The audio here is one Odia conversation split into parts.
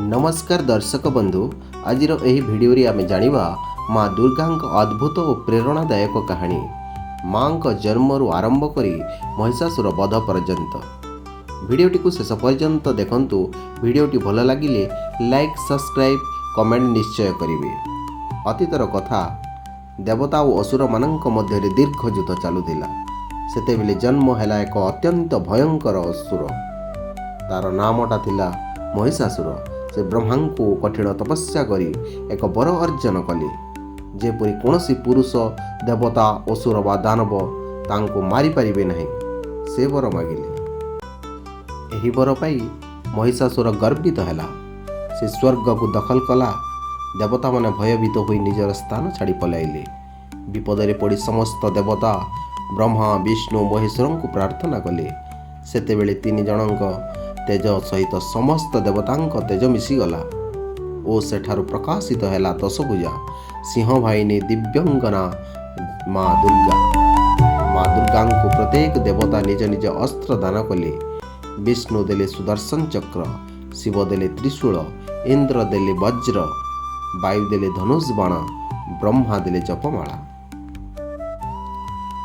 ନମସ୍କାର ଦର୍ଶକ ବନ୍ଧୁ, ଆଜିର ଏହି ଭିଡ଼ିଓରେ ଆମେ ଜାଣିବା ମା ଦୁର୍ଗାଙ୍କ ଅଦ୍ଭୁତ ଓ ପ୍ରେରଣାଦାୟକ କାହାଣୀ, ମାଙ୍କ ଜନ୍ମରୁ ଆରମ୍ଭ କରି ମହିଷାସୁର ବଧ ପର୍ଯ୍ୟନ୍ତ। ଭିଡ଼ିଓଟିକୁ ଶେଷ ପର୍ଯ୍ୟନ୍ତ ଦେଖନ୍ତୁ। ଭିଡ଼ିଓଟି ଭଲ ଲାଗିଲେ ଲାଇକ୍, ସବସ୍କ୍ରାଇବ୍, କମେଣ୍ଟ ନିଶ୍ଚୟ କରିବେ। ଅତୀତର କଥା, ଦେବତା ଓ ଅସୁରମାନଙ୍କ ମଧ୍ୟରେ ଦୀର୍ଘ ଯୁଦ୍ଧ ଚାଲୁଥିଲା। ସେତେବେଳେ ଜନ୍ମ ହେଲା ଏକ ଅତ୍ୟନ୍ତ ଭୟଙ୍କର ଅସୁର। ତାର ନାମଟା ଥିଲା ମହିଷାସୁର। ସେ ବ୍ରହ୍ମାଙ୍କୁ କଠିନ ତପସ୍ୟା କରି ଏକ ବର ଅର୍ଜନ କଲେ, ଯେପରି କୌଣସି ପୁରୁଷ, ଦେବତା, ଅସୁର ବା ଦାନବ ତାଙ୍କୁ ମାରିପାରିବେ ନାହିଁ। ସେ ବର ମାଗିଲେ। ଏହି ବର ପାଇ ମହିଷାସୁର ଗର୍ବିତ ହେଲା। ସେ ସ୍ୱର୍ଗକୁ ଦଖଲ କଲା। ଦେବତାମାନେ ଭୟଭୀତ ହୋଇ ନିଜର ସ୍ଥାନ ଛାଡ଼ି ପଳାଇଲେ। ବିପଦରେ ପଡ଼ି ସମସ୍ତ ଦେବତା ବ୍ରହ୍ମା, ବିଷ୍ଣୁ, ମହେଶ୍ୱରଙ୍କୁ ପ୍ରାର୍ଥନା କଲେ। ସେତେବେଳେ ତିନି ଜଣଙ୍କ ତେଜ ସହିତ ସମସ୍ତ ଦେବତାଙ୍କ ତେଜ ମିଶିଗଲା ଓ ସେଠାରୁ ପ୍ରକାଶିତ ହେଲା ଦଶଭୁଜା ସିଂହବାହିନୀ ଦିବ୍ୟାଙ୍ଗନା ମା ଦୁର୍ଗା। ମା ଦୁର୍ଗାଙ୍କୁ ପ୍ରତ୍ୟେକ ଦେବତା ନିଜ ନିଜ ଅସ୍ତ୍ର ଦାନ କଲେ। ବିଷ୍ଣୁ ଦେଲେ ସୁଦର୍ଶନ ଚକ୍ର, ଶିବ ଦେଲେ ତ୍ରିଶୂଳ, ଇନ୍ଦ୍ର ଦେଲେ ବଜ୍ର, ବାୟୁ ଦେଲେ ଧନୁଷ ବାଣ, ବ୍ରହ୍ମା ଦେଲେ ଜପମାଳା।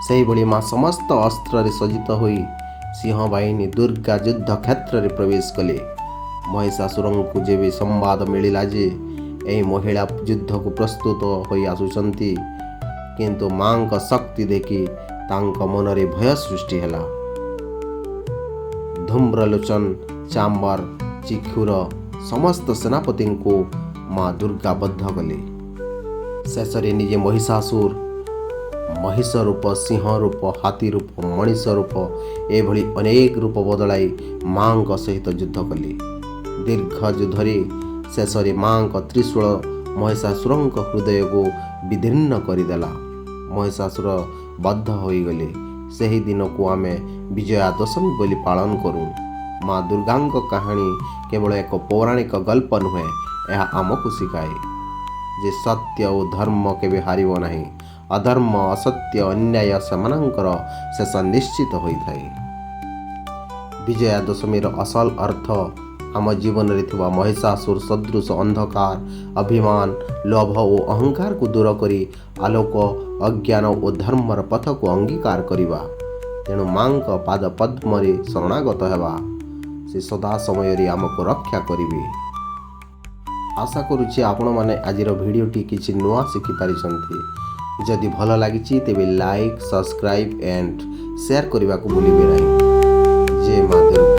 ସେହିଭଳି ମା ସମସ୍ତ ଅସ୍ତ୍ରରେ ସଜ୍ଜିତ ହୋଇ ସିଂହବାହିନୀ ଦୁର୍ଗା ଯୁଦ୍ଧ କ୍ଷେତ୍ରରେ ପ୍ରବେଶ କଲେ। ମହିଷାସୁରଙ୍କୁ ଯେବେ ସମ୍ବାଦ ମିଳିଲା ଯେ ଏହି ମହିଳା ଯୁଦ୍ଧକୁ ପ୍ରସ୍ତୁତ ହୋଇ ଆସୁଛନ୍ତି, କିନ୍ତୁ ମାଙ୍କ ଶକ୍ତି ଦେଖି ତାଙ୍କ ମନରେ ଭୟ ସୃଷ୍ଟି ହେଲା। ଧୂମ୍ରଲୋଚନ, ଚାମ୍ବର, ଚିକ୍ଷୁର ସମସ୍ତ ସେନାପତିଙ୍କୁ ମା ଦୁର୍ଗା ବଧ କଲେ। ଶେଷରେ ନିଜେ ମହିଷାସୁର ମହିଷ ରୂପ, ସିଂହ ରୂପ, ହାତୀ ରୂପ, ମଣିଷ ରୂପ, ଏଭଳି ଅନେକ ରୂପ ବଦଳାଇ ମାଙ୍କ ସହିତ ଯୁଦ୍ଧ କଲେ। ଦୀର୍ଘ ଯୁଦ୍ଧରେ ଶେଷରେ ମାଙ୍କ ତ୍ରିଶୂଳ ମହିଷାସୁରଙ୍କ ହୃଦୟକୁ ବିଦୀର୍ଣ୍ଣ କରିଦେଲା। ମହିଷାସୁର ବଦ୍ଧ ହୋଇଗଲେ। ସେହି ଦିନକୁ ଆମେ ବିଜୟା ଦଶମୀ ବୋଲି ପାଳନ କରୁ। ମା ଦୁର୍ଗାଙ୍କ କାହାଣୀ କେବଳ ଏକ ପୌରାଣିକ ଗଳ୍ପ ନୁହେଁ। ଏହା ଆମକୁ ଶିଖାଏ ଯେ ସତ୍ୟ ଓ ଧର୍ମ କେବେ ହାରିବ ନାହିଁ। ଅଧର୍ମ, ଅସତ୍ୟ, ଅନ୍ୟାୟ, ସେମାନଙ୍କର ଶେଷ ନିଶ୍ଚିତ ହୋଇଥାଏ। ବିଜୟା ଦଶମୀର ଅସଲ ଅର୍ଥ ଆମ ଜୀବନରେ ଥିବା ମହିଷାସୁର ସଦୃଶ ଅନ୍ଧକାର, ଅଭିମାନ, ଲୋଭ ଓ ଅହଙ୍କାରକୁ ଦୂର କରି ଆଲୋକ, ଅଜ୍ଞାନ ଓ ଧର୍ମର ପଥକୁ ଅଙ୍ଗୀକାର କରିବା। ତେଣୁ ମାଙ୍କ ପାଦ ପଦ୍ମରେ ଶରଣାଗତ ହେବା। ସେ ସଦା ସମୟରେ ଆମକୁ ରକ୍ଷା କରିବେ। ଆଶା କରୁଛି ଆପଣମାନେ ଆଜିର ଭିଡ଼ିଓଟି କିଛି ନୂଆ ଶିଖିପାରିଛନ୍ତି। ଯଦି ଭଲ ଲାଗିଛି, ତେବେ ଲାଇକ୍, ସବସ୍କ୍ରାଇବ୍ ଆଣ୍ଡ ସେୟାର କରିବାକୁ ଭୁଲିବେ ନାହିଁ। ଜୟ ମା ଦୁର୍ଗା।